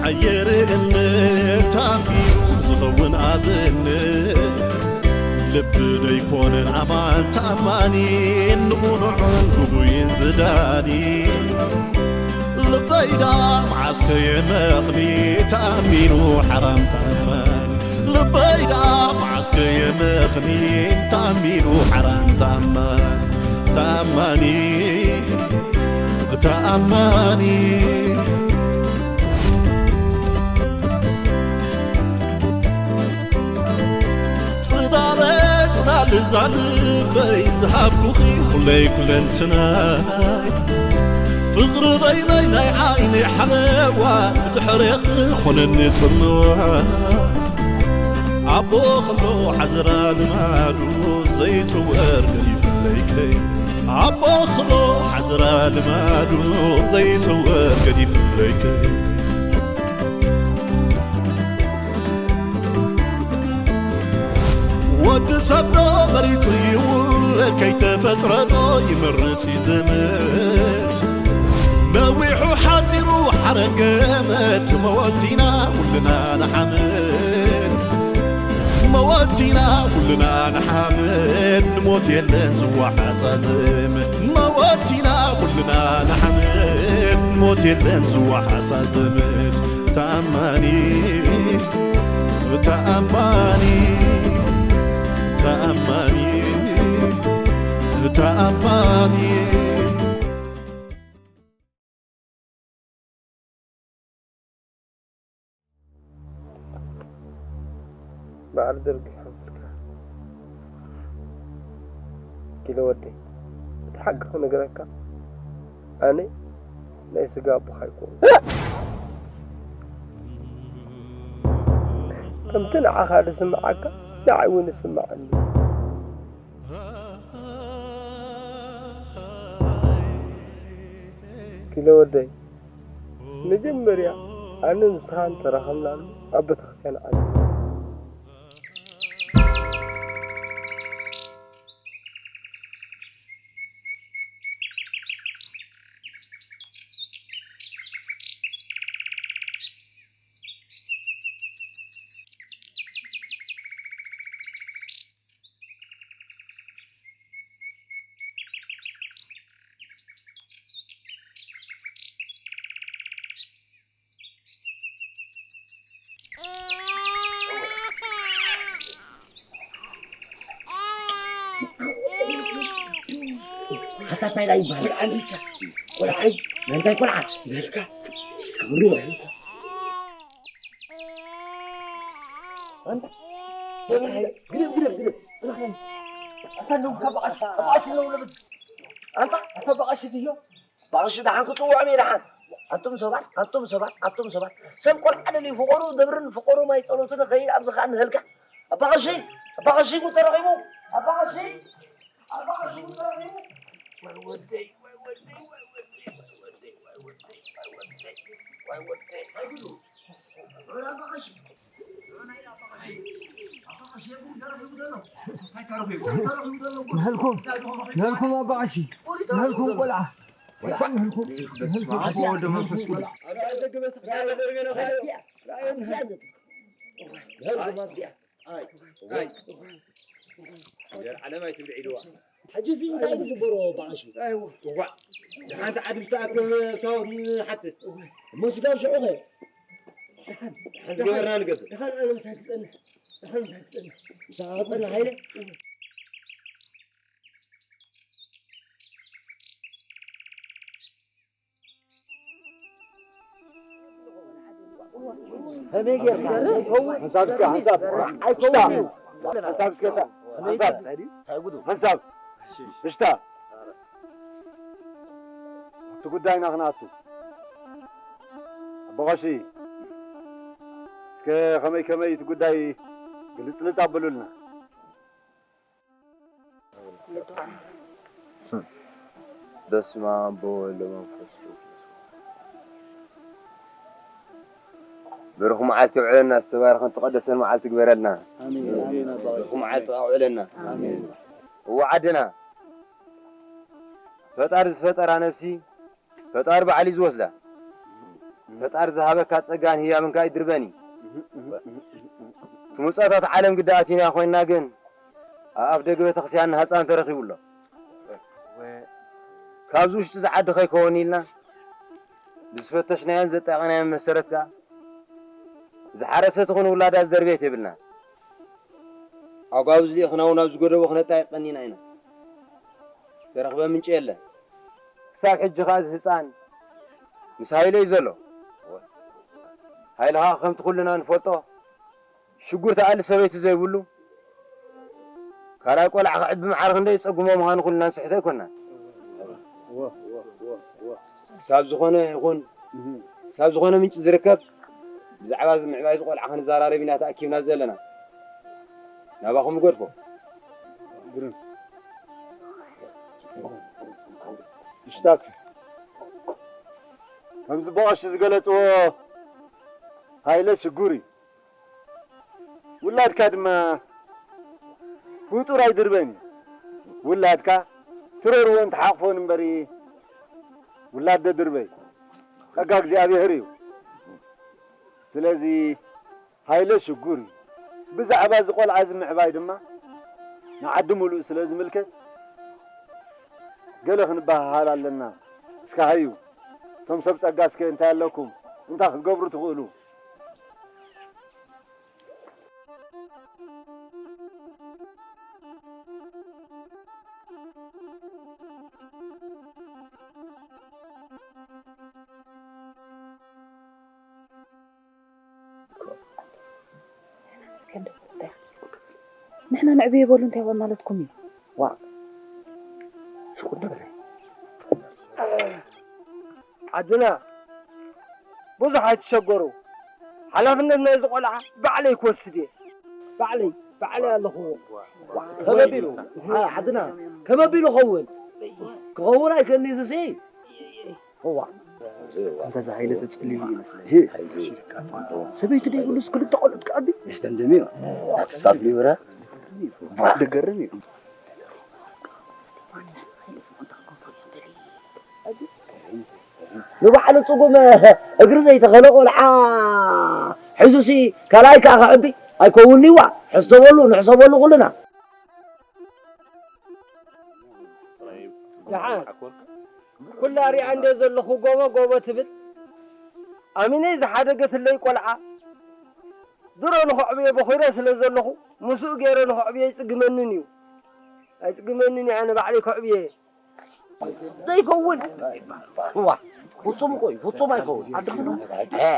ኣየርእን ታንቢሩ ዝኸውን ኣብን ልቢ ደይኮነን ኣማን ተኣማኒ ንቑኑዕን ግጉይን ዝዳኒ ልበይዳ መዓስከ የመኽኒ ተኣሚኑ ሓራም ተኣማኒ ልበይዳ መዓስከ የመኽኒ ተኣሚኑ ሓራም ተኣማኒ ተኣማኒ ተኣማኒ ጽላለ ጽላል እዛ ልበይ ዝሃብኩኺ ኩለይ ኩለንትናይ ፍቕሪ በይነይ ናይ ዓይኒ ሓለዋ ብድሕሬኺ ኾነኒ ጽልዋ ኣቦ ኸሎ ዓዝራ ልማዱ ዘይጽወር ገዲፍለይከይ ኣቦ ኸሎ ዓዝራ ልማዱ ዘይጽወር ገዲፍለይከይ ወዲ ሰብ ዶ መሪጹ ይውለድ ከይተፈጥረ ዶ ይመርጽ ይዘምር ነዊሑ ሓጺሩ ሓረገመድ መወቲና ኩልና ንሓምድ መወቲና ኩልና ንሓምድ ንሞት የለን ዝወሓሳ ዘመድ መወቲና ኩልና ንሓምድ ንሞት የለን ዝወሓሳ ዘመድ ተኣማኒ ተኣማኒ ተኣማኒ ተኣማኒ በዓል ደርጊ ሓፍትካ ኪሎ ወደይ እቲ ሓቂ ክነግረካ ኣነ ናይ ስጋ ኣቦኻ ኣይኮንኩ ከምቲ ንዓኻ ዝስምዓካ ንዓይ እውን ይስምዓኒ ኪሎ ወደይ መጀመርያ ኣነ ንስኻን ተራኸብናሉ ኣብ ቤተክርስትያን ዓዲ ኣታ እንታይ ዳ ይበሃል? ቆልዓ እንዲካ ቆልዓ እዩ። ናይ እንታይ ቆልዓ ይበልካ? እስከ ምሩ ኣንታ ግደፍ ግደፍ ግደፍ ጽናሕ ኣታ ነው ካባሽ ኣባሽ ነው ለበት ኣንታ ኣታ ባሽ ድዮ ባሽ ደሓን ክጽውዖም እየ ደሓን ኣንቱም ሰባት ኣንቱም ሰባት ኣንቱም ሰባት ሰብ ቆልዓ ደልዩ ፍቐሩ ደብርን ፍቐሩ ማይ ጸሎትን ኸይድ ኣብዚ ኸኣ ንህልካ ኣባ ቐሺ ኣባ ቐሺ ጉድ ተረኺቡ ኣባ ቐሺ ኣባ ቐሺ ጉድ ተረኺቡ ወይ ወደይ ወይ ወደይ ወይ ወደይ ወይ ወደይ ወይ ወደይ ወይ ወደይ ወይ ወደይ ንህልኩም ንህልኩም ኣባ ቐሺ ንህልኩም ቆልዓ ንህልኩም ንህልኩም ዓለም ኣይትንብዒ ድዋ ሕጂ እዚ እንታይ እዩ ዝግበሮ በዓሽ እዋ ንሓንቲ ዓዲ ምስ ተኣከበ ታወት ንሓትት እሞ ስጋብ ሽዑኸ ሓንቲ ገበርና ንገብር ምሳኻ ክፀንሕ ሓይለ ከመይ ጌርካ ዘይከውን ሓንሳብ እስከ ሓንሳብ ኣይከውን እዩ ሓንሳብ እስከ ሓንሳብ ሓንሳብ እሽታ ኣብቲ ጉዳይና ክንኣቱ ኣቦ ቀሺ እስከ ከመይ ከመይ እቲ ጉዳይ ግልፅልፅ ኣብሉልና በስመ ኣብ ወወልድ ወመንፈስ ቅዱስ ብሩኽ መዓልቲ የውዕለና፣ ዝተባረኸን ዝተቐደሰን መዓልቲ ግበረልና። ብሩኽ መዓልቲ ኣውዕለና። እወ ዓድና ፈጣሪ ዝፈጠራ ነብሲ ፈጣሪ ባዕሉ እዩ ዝወስዳ። ፈጣሪ ዝሃበካ ጸጋን ህያብን ከኣ ይድርበን እዩ። እቲ ምጾታት ዓለም ግዲ ኣቲና ኮይንና ግን፣ ኣብ ኣፍ ደገ ቤተክርስትያን ህጻን ተረኺቡ ኣሎ። ካብዚ ውሽጢ ዝዓዲ ከይከውን ኢልና ብዝፈተሽናዮን ዘጣቐናዮን መሰረት ከኣ ዝሓረሰ ትኹን ውላዳ ዝደርቤት የብልና። ኣጓብዝ ልኢኽና እውን ኣብ ዝጎደቦ ክነጣይቕ ቀኒና ኢና። ዝተረኽበ ምንጪ የለን። ክሳብ ሕጂ ከኣ እዚ ህጻን ምስ ሃይለ እዩ ዘሎ። ሃይለ ከኣ ከምቲ ኩልና ንፈልጦ ሽጉርቲ ኣሊ ሰበይቲ ዘይብሉ፣ ካልኣይ ቆልዓ ክዕቢ ማዕረ ክንደይ ዝጸግሞ ምዃኑ ኩልና ንስሕቶ ኣይኮንናን። ክሳብ ዝኾነ ይኹን፣ ክሳብ ዝኾነ ምንጪ ዝርከብ፣ ብዛዕባ እዚ ምዕባይ እዚ ቆልዓ ክንዘራረብ ኢና ተኣኪብና ዘለና። ናባኹም ንገድፎ። ግርም። ምሽታስ ከምዚ ብቐሺ ዝገለጽዎ፣ ሃይለ ሽጉር እዩ። ውላድካ ድማ ፍጡር ኣይድርበን እዩ። ውላድካ ትረርዎን ተሓቕፎን እምበሪ፣ ውላድ ደድርበይ ጸጋ እግዚኣብሔር እዩ። ስለዚ ሃይለ ሽጉር እዩ። ብዛዕባ እዚ ቆልዓ እዚ ምዕባይ ድማ ንዓዲ ሙሉእ ስለ ዝምልከት፣ ገለ ክንበሃሃል ኣለና። እስከ ሃዩ፣ እቶም ሰብ ጸጋ እስከ እንታይ ኣለኩም? እንታይ ክትገብሩ ትኽእሉ? ንሕና ንዕብዮ በሉ እንታይ ዋ ማለትኩም እዩ? ዋ ሽቁዶ በለ። ዓድና ብዙሕ ኣይትሸገሩ። ሓላፍነት ናይዚ ቆልዓ ባዕለይ ክወስድ እየ። ባዕለይ፣ ባዕለይ ኣለኹዎ። ከመቢሉ፣ ዓ-፣ ዓድና ከመቢሉ ኸውን? ክኸውን ኣይክእልን'ዩ እዚሲ። እዋ። እንተ ዝሃይለ ተጸሊሉ ይመስለኒ። ሰበይቲ ደይብሉስ ክልተ ቆልዑት ክዓቢ? የስተንድም እዩ። ናትስካፍ ሊብረ? ደገርም እዩ። ንባዕሉ ጽጉም እግሪ ዘይተኸለ ቆልዓ ሒዙሲ ካልኣይ ከኣ ክዕቢ ኣይከውን'ዩ። ሕሰበሉ፣ ንሕሰበሉ ኩልና። ደሓን ኩላ ሪኣ እንደ ዘለኹ ጎቦ ጎቦ ትብል ኣሚነይ ዝሓደገትለይ ቆልዓ ድሮ ንኸዕብዮ በኺረ ስለ ዘለኹ ምስኡ ገይረ ንኸዕብዮ ኣይጽግመንን እዩ። ኣይጽግመንን እዩ ኣነ ባዕለይ ከዕብዮ እየ። ዘይከውን። እዋ፣ ፍጹም እኮ እዩ፣ ፍጹም ኣይከውን። ዓዲ ክዱ። እ፣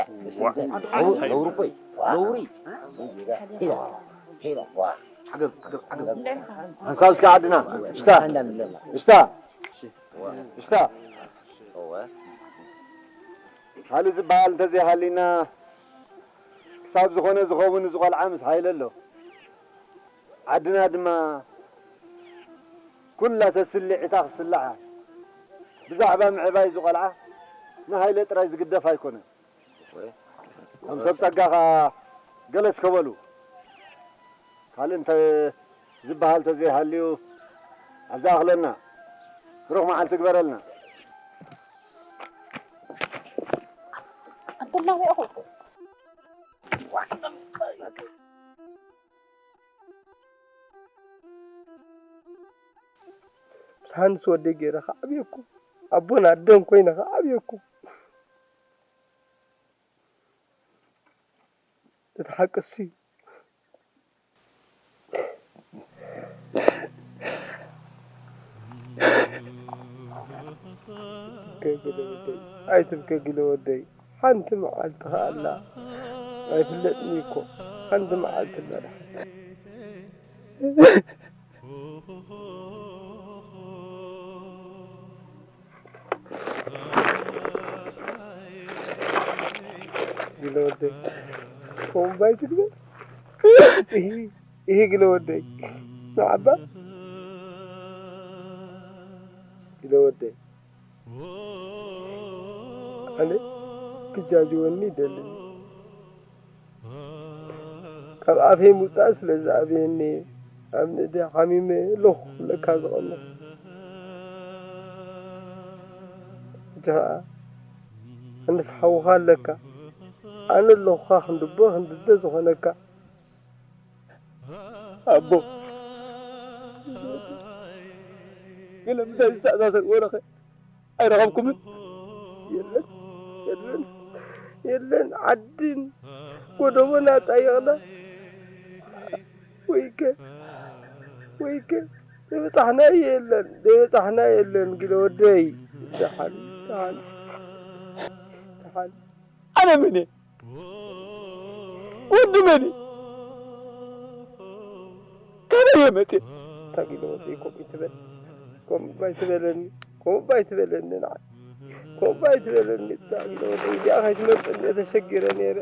ነውሪ እኮ እዩ፣ ነውሪ። ሄሎ፣ ሄሎ፣ ዋ፣ ዓገብ፣ ዓገብ፣ ዓገብ። ሓንሳብ እስከ ዓድና፣ እሽታ፣ እሽታ፣ እሽታ። ካልእ ዝበሃል እንተዘይሃሊና፣ ክሳብ ዝኾነ ዝኸውን እዚ ቆልዓ ምስ ሃይለ ኣሎ። ዓድና ድማ ኩላ ሰስልዒታ ክስልዓ። ብዛዕባ ምዕባይ እዚ ቆልዓ ንሃይለ ጥራይ ዝግደፍ ኣይኮነን። ከም ሰብ ጸጋ ኸኣ ገለ እስከ በሉ። ካልእ እንተ ዝበሃል ተዘይሃልዩ፣ ኣብዛ ኣኽለና። ብሩኽ መዓልቲ ግበረልና። ኣንቱም ናበይ ኢኹም? ምስ ሃንስ ወደይ ገይረ ከዓብየኩም፣ ኣቦን ኣደን ኮይነ ከዓብየኩም። እቲ ሓቂ እሱ እዩ። ኣይትብከ ግለ ወደይ፣ ኣይትብከ ግለ ወደይ። ሓንቲ መዓልቲ ከኣ ኣላ። ኣይፍለጥን እዩ እኮ። ሓንቲ መዓልቲ ኣላ ደሓን። ግለ ወደይ፣ ከምኡ ባይ ትግበር። እሂ፣ እሂ ግለ ወደይ። ንዓባ ግለ ወደይ። ኣነ ክጃጅወኒ ይደልን። ካብ ኣፈይ ምውጻእ ስለ ዝኣብየኒ፣ ኣብ ንእዲ ሓሚመ ኣለኹ ክብለካ ዝቐንኹ። ሕጂ ኸኣ ኣነስ ሓውኻ ኣለካ። ኣነ ኣለኹኻ ክንድቦ ክንድደ ዝኾነካ። ኣቦ፣ ገለ ምሳይ ዝተኣሳሰር ወረኸ ኣይረኸብኩምን። የለን፣ የለን፣ የለን። ዓድን ጎደቦን ኣጣየቕና። ወይከ፣ ወይከ፣ ዘይበጻሕናዮ የለን፣ ዘይበጻሕናዮ የለን፣ ግለ ወደይ። ደሓን፣ ደሓን፣ ደሓን። ኣነ መን እየ? ወዲ መን እየ? ካበይ እየ መጽየ? ታጊለ ወደይ፣ ከምኡ ኣይትበል፣ ከምኡ ኣይትበለኒ፣ ከምኡ ኣይትበለኒ፣ ንዓ፣ ከምኡ ኣይትበለኒ። ታጊለ ወደይ፣ እዚኣ ከይትመጽእ እንድየ ተሸጊረ ነይረ።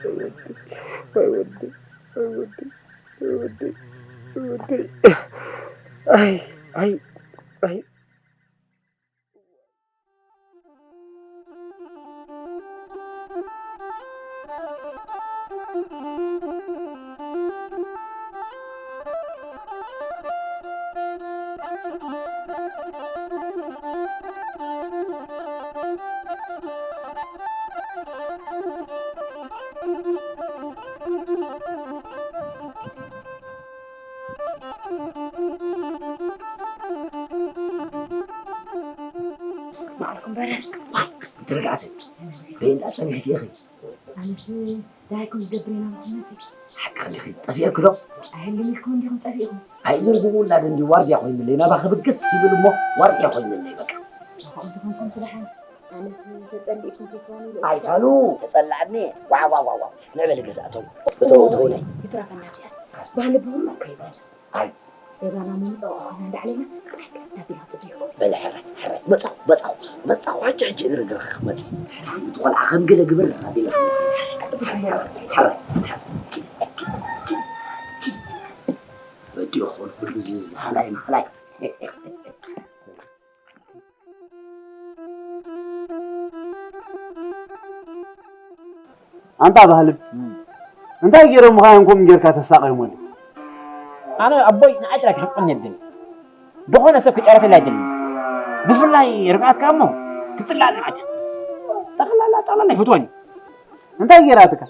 ወይ ወደይ፣ ወይ ወደይ፣ ወይ ወደይ፣ ወይ ወደይ፣ ወይ ወደይ። ኣይ፣ ኣይ፣ ኣይ። ማዕርኩም በረ። ዋይ፣ ትርግኣት። በይ እንዳ ጸኒሕኪ ኢኺ። ኣነስ እንታይ ከም ዝገብር ኢና ምኽንያት። ሓቂ ዲኺ? ጠፊእኪ ዶ? ኣይህሉን ኢልኩም እንዲኹም ጠፊእኩም። ኣይ፣ ዝርግቡ ውላድ እንዲ ዋርድያ ኮይኑለይ፣ ናባኺ ብግስ ይብል እሞ ዋርድያ ኮይኑለይ በቃ። ከምኡ ዝኾንኩም ስራሕ። ኣነስ ተጸሊእኩም ከይትኾኑ ኢለ። ኣይፋሉ፣ ተጸላዕኒ። ዋው፣ ዋው፣ ዋው፣ ዋው። ንዕበሊ ገዛ እተው። እተው፣ እተው ናይ። ይትረፈና ኣብዚኣስ። ባህሊ ብሩር እኮ ይበል። ኣይ። ገዛና ምምጻእ ኮይና እንዳዕለና ጥራይ ቀጥ ኣቢላ ጽቡቕ ይኾን። በለ ሕራይ፣ ሕራይ። መጻኹ፣ መጻኹ፣ መጻኹ። ሕጂ፣ ሕጂ እግሪ፣ እግሪ ክመጽእ። እቲ ቆልዓ ከም ገለ ግብር ኣቢላ ክመጽእ። ሕራይ፣ ሕራይ፣ ሕራይ። ኪድ፣ ኪድ፣ ኪድ፣ ኪድ። ወዲ ይኾን ኩሉ እዚ፣ እዚ ሃላይ ማሃላይ። ኣንታ ባህልብ፣ እንታይ ገይሮምኻ እዮም ከምኡ ጌርካ ተሳቕዮም ወዲ? ኣነ ኣቦይ ንዓይ ጥራይ ክሕቅኒ የብለይን። ዝኾነ ሰብ ክጨረተላ ኣይደልን። ብፍላይ ርግኣትካ እሞ ትጽላእ ንዓት። ጠቕላላ፣ ጠቕላላ ይፍትወኒ። እንታይ ገይራትካ?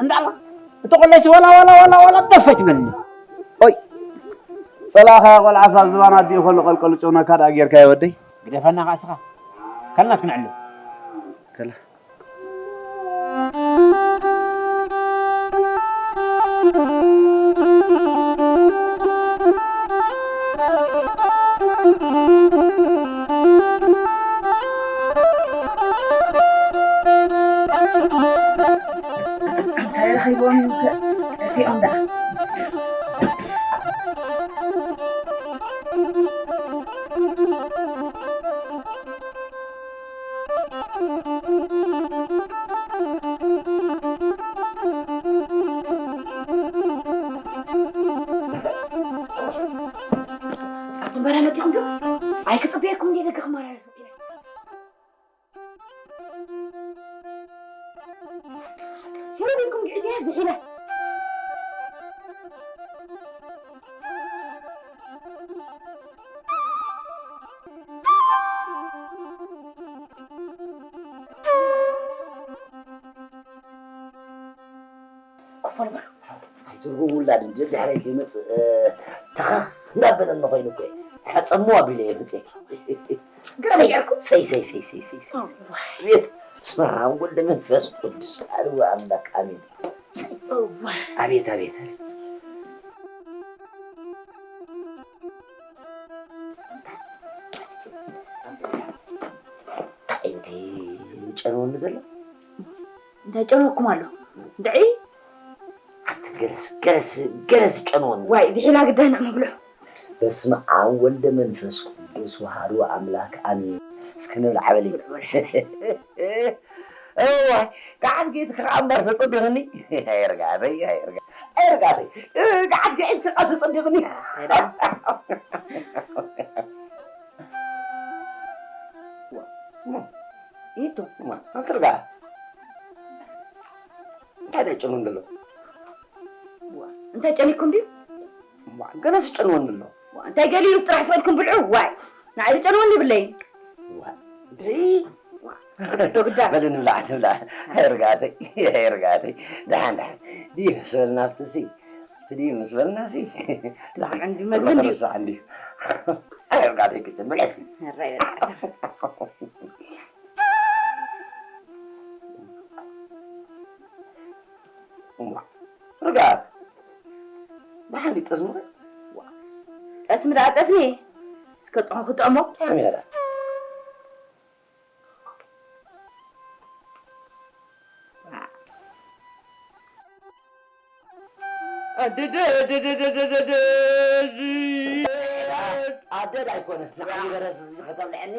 እንዳላ፣ እቲ ቆላይሲ ዋላ፣ ዋላ፣ ዋላ፣ ዋላ ደስ ኣይትብለኒ። ኦይ፣ ጸላእኻ ቆልዓስ ኣብ ዝባን ኣዲኡ ከሎ ቀልቀሉ ጨውናካ ደኣ ጌርካዮ ወደይ? ግደፈና ኸኣ እስኻ። ከልናስ ክንዕልል። ከላ። እንታይ ረኺቦም እዮም ከ ጠፊኦም ደኣ? ኣቱም በራ መዲኹም ዶ? ኣይክጽበየኩም እንዴ ደገ ክመላለስ ወኪለ። ሽረቢኩም ግዕዝያ ዝሒላ። ኮፈል በሉ። ኣይትርጉም ውላድ እንዲ ድሕረይ ከይመጽእ፣ እ፣ ተኻ እንዳበለኒ ኮይኑ እኮ እየ። ሕጸሞ ኣቢለ እየ መጽየኪ። ግርም ሰይ፣ ጌርኩም። ሰይ፣ ሰይ፣ ሰይ። እዋይ። ቤት ስመ አብ ወልድ መንፈስ ቅዱስ አሐዱ አምላክ አሜን። ሰይ። እዋይ። ኣቤት፣ ኣቤት፣ ኣቤት። እንታይ እንቲ ጨንወኒ ዘሎ? እንታይ ጨንወኩም ኣሎ? ድዒ? ኣቲ ገለስ፣ ገለስ፣ ገለስ ጨንወኒ። ዋይ፣ ድሒላ ግዳይ ንዕ መብልዑ። በስመ አብ ወልደ መንፈስ ቅዱስ ወሃዱ አምላክ አሜን። እስከ ንብል ዓበለይ። እዋይ፣ ገዓት ጌትካ ከኣ እምበር ተጸቢኽኒ። ኣይርግኣተይ፣ ኣይርግኣ-፣ ኣይርግኣተይ። እ፣ ገዓት ጌትካ ከኣ ተጸቢኽኒ። እንታይ ደኣ? ኢቱ። እማ፣ ኣንተ ርግኣ። እንታይ ደኣ ጨንወን ዘሎ? ዋ፣ እንታይ ጨኒኩም ድዩ? እማ፣ ገለስ ጨንወን ዘሎ። እንታይ ገሊሉ ጥራሕ ዝበልኩም ብልዑ። ዋይ፣ ንዓይ ዝጨንወኒ ይብለይን። ዋ፣ ድዒ። ዶ ግዳ። በል ንብላዕ፣ ንብላዕ። ኣይ ርግኣተይ፣ ኣይ ርግኣተይ። ደሓን፣ ደሓን። ድዩ ምስ በልና ኣብቲ ሲ፣ ኣብቲ ድዩ ምስ በልና ሲ። ደሓን። እንዲ መግቢ እንዲ። ክርሳዕ እንዲ። ኣይ ርግኣተይ ቅጭን፣ ብልዕ እስኪ። ኣረ፣ ኣረ። እማ፣ ርግኣት። ደሓን ድዩ ጠስሚ? ጠስሚ ደኣ ጠስሚ። እስከ ጥዑም ክጥዕሞ። ጥዑም እያ ደኣ። ኣደደ፣ ኣደደ፣ ኣደደ፣ ኣደደ። ኣደድ ኣይኮነን። ንዓይ በረስ እዚ ከተብልዐኒ።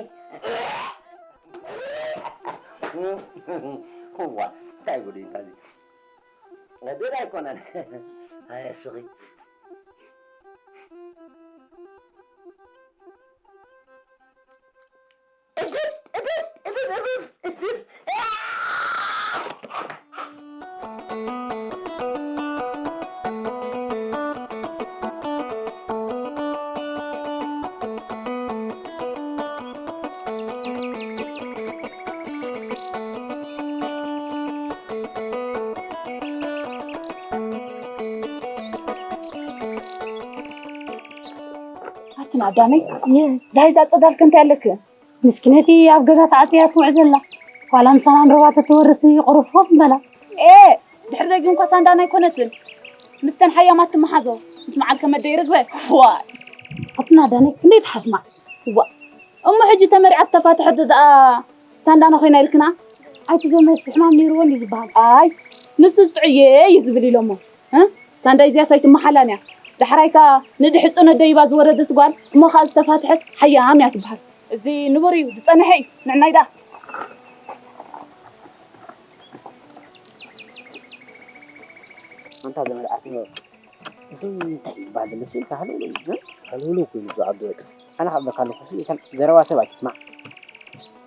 እዋ፣ እንታይ ጉድ እዩ እንታዚ? ኣደድ ኣይኮነን። ኣይ፣ እስኺ። እድድ፣ እድድ፣ እድድ፣ እድድ፣ እድድ። ኣትን ኣዳመይ፣ ዳይዛ ጽዳልክ እንታይ ኣለክ? ምስኪነቲ ኣብ ገዛ ተዓጽያ ትውዕ ዘላ። ኳላ ምሳና ንረባ ተትወርስ ይቕርፎ ትበላ። ኤ፣ ድሕሪ ደጊም እኳ ሳንዳና ኣይኮነትን። ምስተን ሓያማት ትመሓዞ። ምስ መዓልከ መደ ይርግበ። ዋይ። ኣትን ኣዳመይ፣ ክንደይ ትሓስማ? ዋ። እሞ ሕጂ ተመሪዓት ተፋትሐት ደኣ ሳንዳና ኮይና ኢልክና? ኣይትገመስ፣ ሕማም ነይርዎ እንዲ ዝበሃል። ኣይ፣ ንሱ ዝጥዕየ እዩ ዝብል ኢሎሞ። እ? ሳንዳይ እዚያስ ኣይትመሓላን እያ። ዳሕራይ ከኣ ንድሕጹ ነደይባ ዝወረደት ጓል እሞ ከኣ ዝተፋትሐት ሓያም እያ ትበሃል። እዚ ንቡር እዩ፣ ዝጸንሐ እዩ። ንዕናይ ደኣ። ኣንታ ዘመድ ዓርኪ፣ እዚ እንታይ ይበሃል ዘሎ? እዚ ሃለውለው፣ እ? ሃለውለው ኮይኑ እዚ ዓዲ በቃ። ኣነ ካብ በካ ኣለኹ፣ እዚ ከም ዘረባ ሰብ ኣይትስማዕ።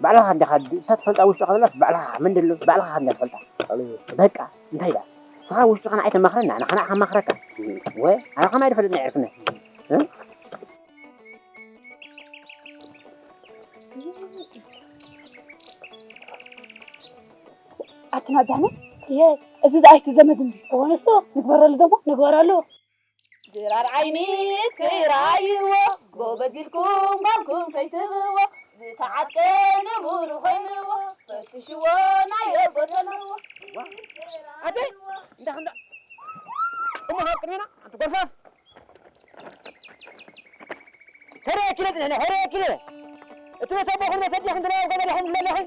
ባዕልኻ እንዲኻ ድ-፣ እሳ ትፈልጣ ውሽጥኻ ዘላስ ባዕልኻ መን ደሎ? ባዕልኻ እንዲኻ ትፈልጣ። ኣነ በቃ፣ እንታይ ኢላ? ንስኻ ውሽጥኻ ንዓይ ተማኽረኒ፣ ኣነ ኸኣ ንዓኻ ማኽረካ። እም። ወይ፣ ኣነ ኸማይ ድፈልጥ ናይ ዕርፍነ። እ? ኣትና ዳነ፣ እየ፣ እዚ ዝኣይቲ ዘመድ እንዲ። እወ፣ ንሱ ንግበረሉ ደሞ፣ ንግበረሉ። ድራር ዓይኒ እስከ ይረኣይዎ፣ ጎበዝ ኢልኩም ጓልኩም ከይትብዎ፣ ዝተዓጥቀ ንቡር ኮይንዎ፣ ፈትሽዎ ናይ ኣቦ ተልዎ። ኣደይ፣ እንዳ፣ እንዳ፣ እሞ ካብ ቅድሜና፣ ኣንቲ ጎርፋፍ። ሄረ ኪለ ጽንሕና፣ ሄረ ኪለ። እቲ ቤት ኣቦኹም ቤት ኣዴኹም ትነብሩ ገዛ ዲኹም ትብሉ ኣለኹም?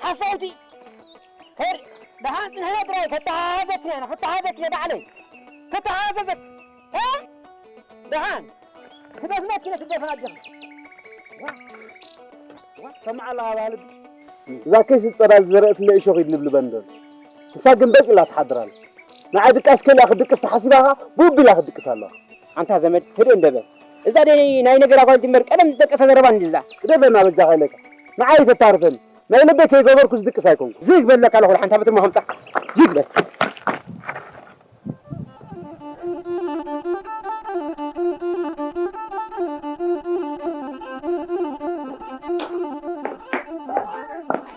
ሓሳውቲ። ሄር፣ ደሓን ጽንሕና ጥራይ ከተሓዘክን እያ፣ ከተሓዘክን እያ ባዕለይ። ከተሓዘዘክ። እ? ደሓን። ክደፍነኪ ኢለ ትደፈን ኣዴኹም። ዋ፣ ዋ፣ ሰማዕ ኣለኻ ባህሊ። እዛ ከይሲ ጸዳል ዝዘረእትለ እሾኽ እዩ ንብሊ በንደል። ንሳ ግን በቂላ ትሓድር ኣላ። ንዓይ ድቃስ ከሊኣ ክትድቅስ ተሓሲባ ኸኣ ብኡቢላ ክትድቅስ ኣለዋ። ኣንታ ዘመድ፣ ህድእ እንደ በል። እዛ ደይ ናይ ነገር ኣጓልቲ እምበር ቀደም ዝደቀሰ ዘረባ እንዲ እዛ። ግደፈና በጃኻ ኢለካ። ንዓይ ተታርፈኒ። ናይ ልበይ ከይገበርኩ ዝድቅስ ኣይኮንኩ። ዝግ በለካ ኣለኹ፣ ሓንታ በትሪ ሞ ከምጻ። ዝግ በል።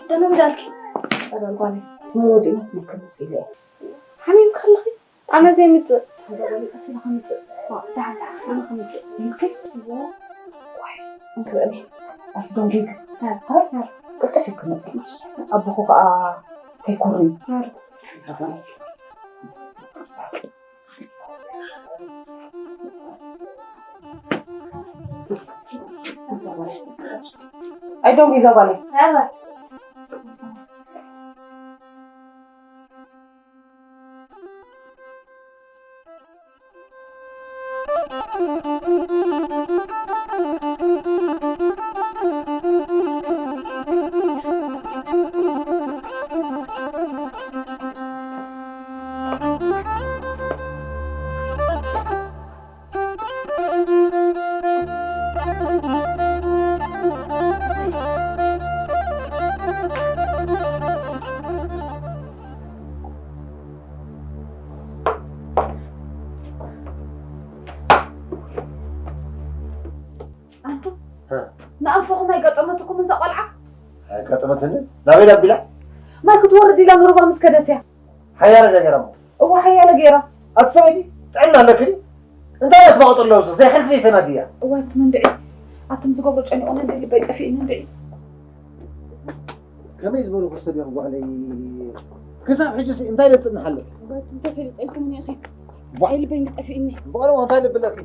ደህና ምዳልኪ። ጸጋ ጓለይ፣ መን ወዲእና ስልኪ መጺእ ኢለ እየ። ሓሚምኪ ኣለኺ? ኣነ ዘይምጽእ። እዛ ጓለይ ቀስ ኢላ ከምጽእ። ዋ፣ ደሓን፣ ደሓን፣ ኣነ ከምጽእ። ኢልክስ? እዎ። ዋይ፣ እንክብእኒ። ኣብቲ ደንጉይክ። ሃ፣ ሃ፣ ሃ። ቅልጥፍ ኢልክ መጽእ። ኣቦኹ ከኣ ከይኮርኒ። ሃ። እዛ ጓለይ። ኣይደንጉ እዛ ጓለይ። ንኣንፈኹም ኣይገጠመትኩምን እዛ ቆልዓ? ኣይገጠመትኒ? ናበይ ኣቢላ? ማይ ክትወርድ ኢላ ንሩባ ምስ ከደት እያ። ሓያለ ነገር እሞ። እወ ሓያለ ገይራ። ኣቲ ሰበይቲ ጥዕና ኣለኪ ድዩ? እንታይ እያ ትባቕጦ ኣለዉ? ዘይሕልክ ዘይተናድያ። እወ ኣቲ መንድዒ። ኣቶም ዝገብሮ ጨኒቑኒ እንዲ ልበይ ጠፊእኒ እንድዒ። ከመይ ዝበልኹ ሰብ እዮም ጓለይ? ክሳብ ሕጂ ሲ እንታይ ደጽንሓለኪ? እወ ኣቲ እንተፈሊጠልኩም እኒኢኺ። ዋ። ኣይ ልበይ እንዲ ጠፊእኒ። በቕሎ እንታይ ልብለኪ?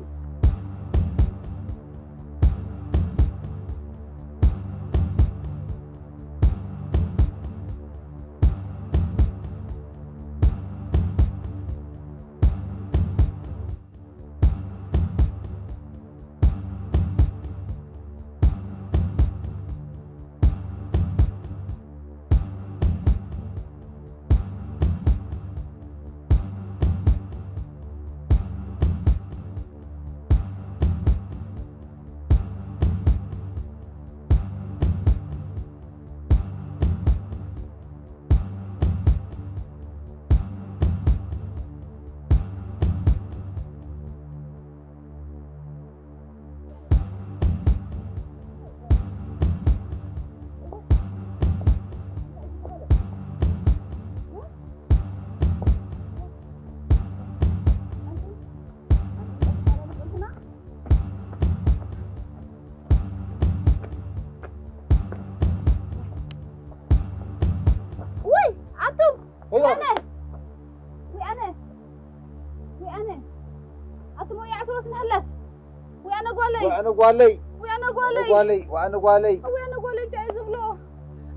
ውይ ኣቱም ወይ ኣነ ወይ ኣነ ወይ ኣነ ኣቱም ወይ ኣዕትሮስ ንሃለት ወይ ኣነ ጓለይ ወይ ኣነ ጓለይ ወይ ኣነ ጓለይ ጓለይ ወይ ኣነ ጓለይ ወይ ኣነ ጓለይ እንታይ እዩ ዝብሎ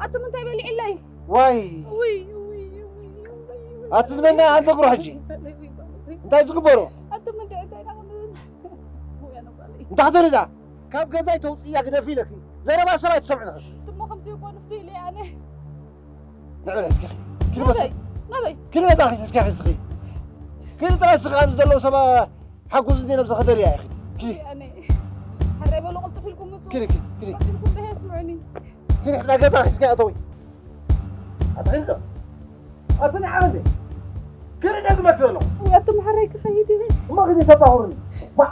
ኣቱም እንታይ በሊዕለይ ዋይ ውይ ውይ ውይ ውይ ኣቲ ዝመና ኣንተ ግሮ ሕጂ እንታይ ዝግበሮ ኣቱም እንታይ እንታይ ናቕምን ወይ ኣነ ጓለይ እንታይ ትርዳ ካብ ገዛይ ተውፅእያ ግደፊ ኢለኪ ዘረባ ሰብ ኣይትሰምዕን ኸስ እሞ ከምዚ ይኮን ፍዲ ኢለ ኣነ ንዕበለ እስኪ ኪድ በስ ናበይ ናበይ ኪድ በዛ ኸስ እስኪ እስኪ ኪድ ጥራይ እስኪ ኣብዚ ዘለዉ ሰባ ሓጉዝ እንዴ ነብዛ ከደልያ ኢኺ ኪድ ኣነ ሕራይ በሉ ቅልጥፍ ኢልኩም ምፁ ኪድ ኪድ ኪድ ቅልጥፍ ኢልኩም ደህ ስምዑኒ ኪድ ሕዳ ገዛ ኸስ እስኪ ኣተዊ ኣትሕዞ ኣትንዓበ ክርደ ዝመት ዘሎ ኣቱም ሕራይ ክኸይድ እየ እሞ ግን ተባሁርኒ ባ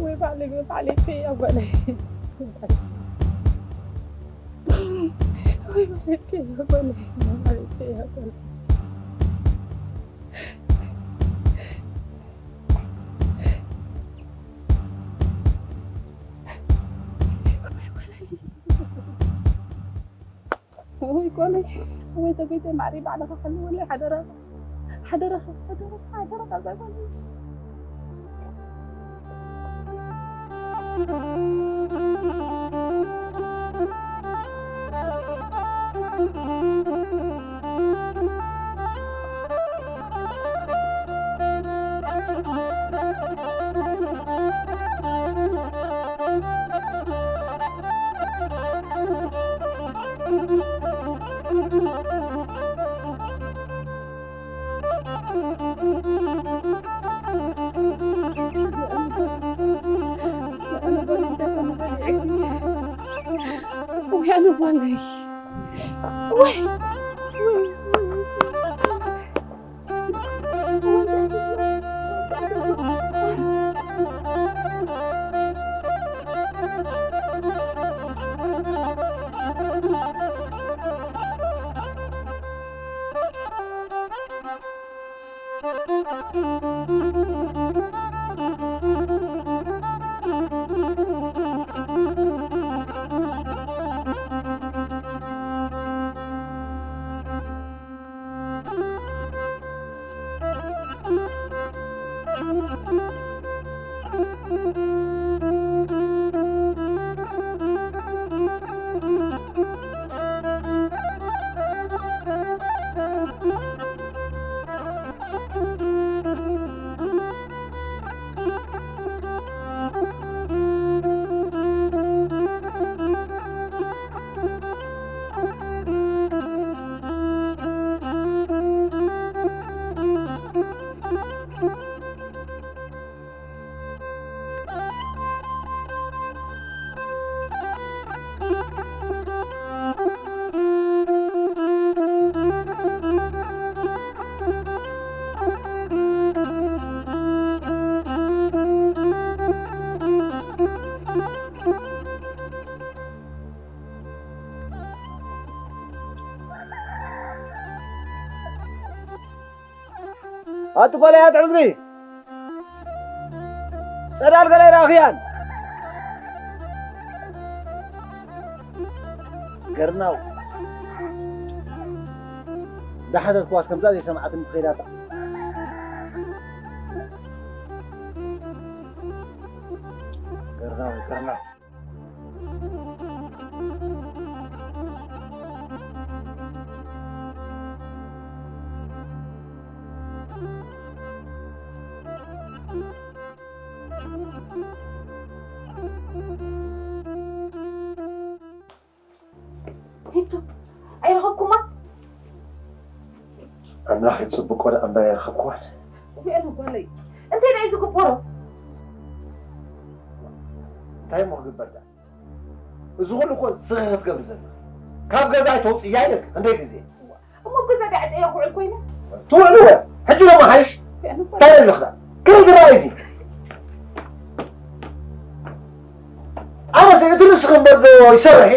ወይ ባዕለይ ወይ ባዕለይ ከይ ኣጓለይ ወይ ባዕለይ ከይ ኣጓለይ ወይ ባዕለይ ከይ ኣጓለይ ወይ ጓለይ ወይ ተጎይተ ማዕሪ ባዕልኻ ሓልወለይ ሓደራኻ ሓደራኻ ሓደራኻ ሓደራኻ እዛ ጓለይ ኣቲ ጓል ኣያት ዕዝጊ፣ ጸዳል ገለ ይረኣኽያን? ገርናው፣ እንዳሓተትኩዋስ ከምዛ ዘይሰምዓትኒ ትኸይድ ኣላ። ገርናው፣ ገርናው። ሂቱ፣ ኣይረኸብኩማ። ኣምላኽ ይጽብቆ ደኣ እምበር ኣይረኸብኩዋን። እዚኣቶ ጓለይ፣ እንታይ ደኣ እዩ ዝግበሮ? እንታይ እሞ ክግበር ደኣ? እዚ ኩሉ እኮ ንስኺ ክትገብሪ ዘለኺ። ካብ ገዛ ኣይተውፅእያ ኢለኪ ክንደይ ግዜ? እሞ ኣብ ገዛ ደኣ ዕፀያ ክውዕል ኮይነ? ትውዕልወ። ሕጂ ዶ ምሓይሽ? እንታይ ኣለኽና? ከይትረኣይኒ። ኣነስ እቲ ንስኺ እምበር ዶ ይሰርሕ?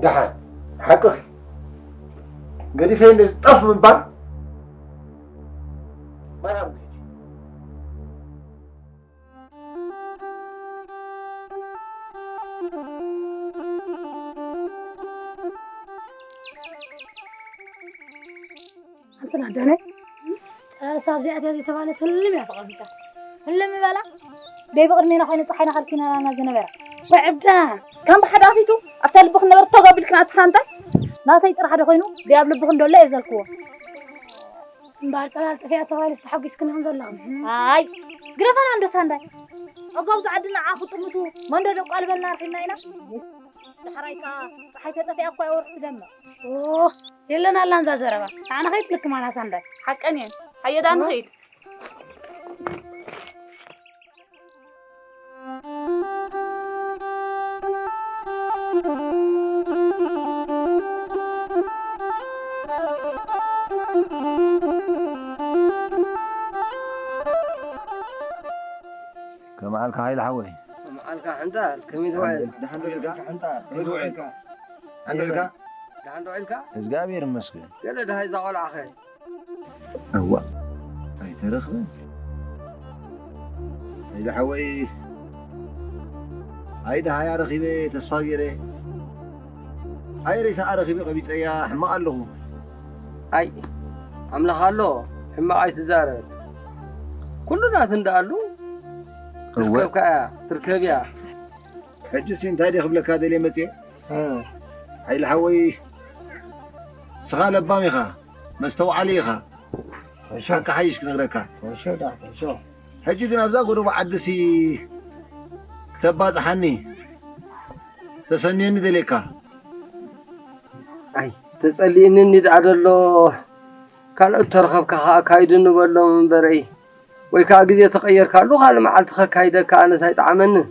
ደሓን፣ ሓቅኺ። ገዲፈ እንደዚ ጠፍ ምባል። ማይ ሃብኒ ሕጂ። ኣንተ ናዳነ፣ ጠባሳ ኣብዚኣ እቲኣ ዘይተባህለት ህልም እያ ተቐሚጣ። ህልም ይበላ። ደይ ብቕድሜና ኮይኑ ፀሓይና ከልኪናና ዝነበራ። ወዕብዳ፣ ከም ብሓዳፊቱ ኣብታ ልብኺ ነበረት ተጓቢልክን ኣቲ ሳንታይ? ናተይ ጥራሕ ዶ ኮይኑ ደይ ኣብ ልብኽን ደሎ እየ ዘልክዎ። እምበኣር ጽላል ጠፊኣ ተባሂሉስ ተሓጒስክን ኢኽን ዘለኽን። ኣይ፣ ግደፈና እንዶ ሳንዳይ። ኣብ ኣብዚ ዓዲ ንዓ ክጥምቱ መንዶ ደቋልበልና ኣርሒብና ኢና። ዳሕራይ ከኣ ጸሓይ ተጠፊኣ እኳ እያ ወርሒ ትደምቕ። ኦ፣ የለን ኣላ እንዛ ዘረባ። ንዓና ከይትልክማና ሳንዳይ። ሓቀን እየን። ሃየ ደኣ ንኺድ። ከመዓልካ ሃይለ ሓወይ? ከመዓልካ ሕንጣር፣ ከመይ ትውዕል? ደሓን ዶ ኢልካ? ከመይ ትውዕል? ደሓን ዶ ኢልካ? ደሓን ዶ ኢልካ? እግዚኣብሔር ይመስገን። ገለ ደሃይ እዛ ቆልዓኸ? እዋ፣ ኣይተረኽበን። ኣይደ ሓወይ፣ ኣይደ ሃያ ረኺበ ተስፋ ገይረ። ኣይ ሬሳኣ ረኺበ ቀቢጸያ፣ ሕማቕ ኣለኹ። ኣይ፣ ኣምላኽ ኣሎ፣ ሕማቕ ኣይትዛረብ። ኩሉ ናቱ እንዳኣሉ፣ እወ። ትርከብካ እያ፣ ትርከብያ። ሕጂሲ እንታይ ድየ ክብለካ ደልየ መጽየ? እ። ሓይሊ ሓወይ፣ ንስኻ ለባም ኢኻ፣ መስተውዓሊ ኢኻ። ሕሾ። ሓቂ ሓይሽ ክነግረካ። ሕሾ ዳ፣ ሕሾ። ሕጂ ግን ኣብዛ ጎደቦ ዓድሲ ክተባጽሓኒ ተሰንየኒ ደልየካ። ኣይ፣ ተጸሊእንኒ ደኣ ደሎ፣ ካልኦት ተረኸብካ ኸኣ ኣካይዱ ንበሎም እምበረይ። ወይ ከኣ ግዜ ተቐየርካሉ ካልእ መዓልቲ ከካይደካ ኣነስ ኣይጠዓመንን።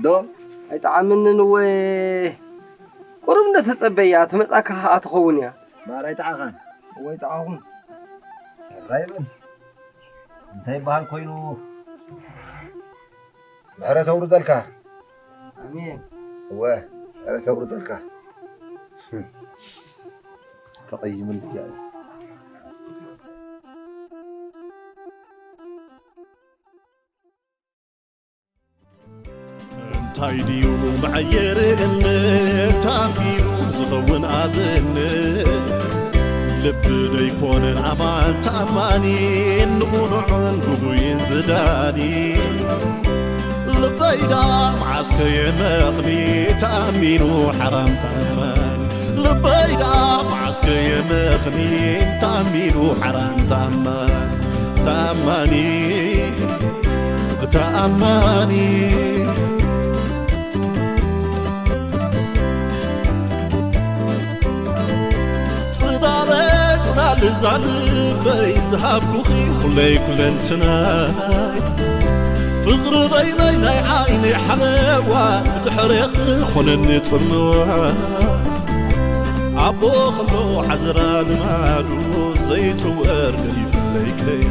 ዶ? ኣይጠዓመንን እወ። ቁሩብ እንደ ተጸበያ ትመጻካ ኸኣ ትኸውን እያ። እምበኣር ኣይጠዓኻን። ወይ ጠዓኹም። ሕራይ በል። እንታይ ይበሃል ኮይኑ? ምሕረት ኣውርደልካ። ኣሜን። እወ፣ ምሕረት ኣውርደልካ። ተቐይምልያ እዩ። እንታይ ድዩ መዐየርነት ኣቢሉ ዝኸውን ኣብነት? ልቢ ደይኮነን ኣማን ተኣማኒ፣ ንቑኑዕን ጉጉይን ዝዳኒ። ልበይ ዳ መዓስከ የመኽኒ ተኣሚኑ ሓራም ተኣማኒ። ልበይ ዳ መዓስከ የመኽኒ ተኣሚኑ ሓራም ተኣማኒ። ተኣማኒ፣ ተኣማኒ። ጽላለ፣ ጽላል እዛ ልበይ ዝሃብኩኺ ኩለይ ኩለንትናይ። ፍቕሪ በይነይ ናይ ዓይነይ ሓለዋ፣ ብድሕሬኺ ኾነኒ ጽምዋ። ኣቦ ኸሎ ዓዝራ ልማዱ ዘይጽወር ገዲፍለይ ከይ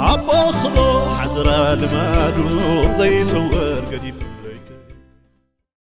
ኣቦ ክሎ ሓዝራ ልማዱ ዘይጽወር ገዲፍ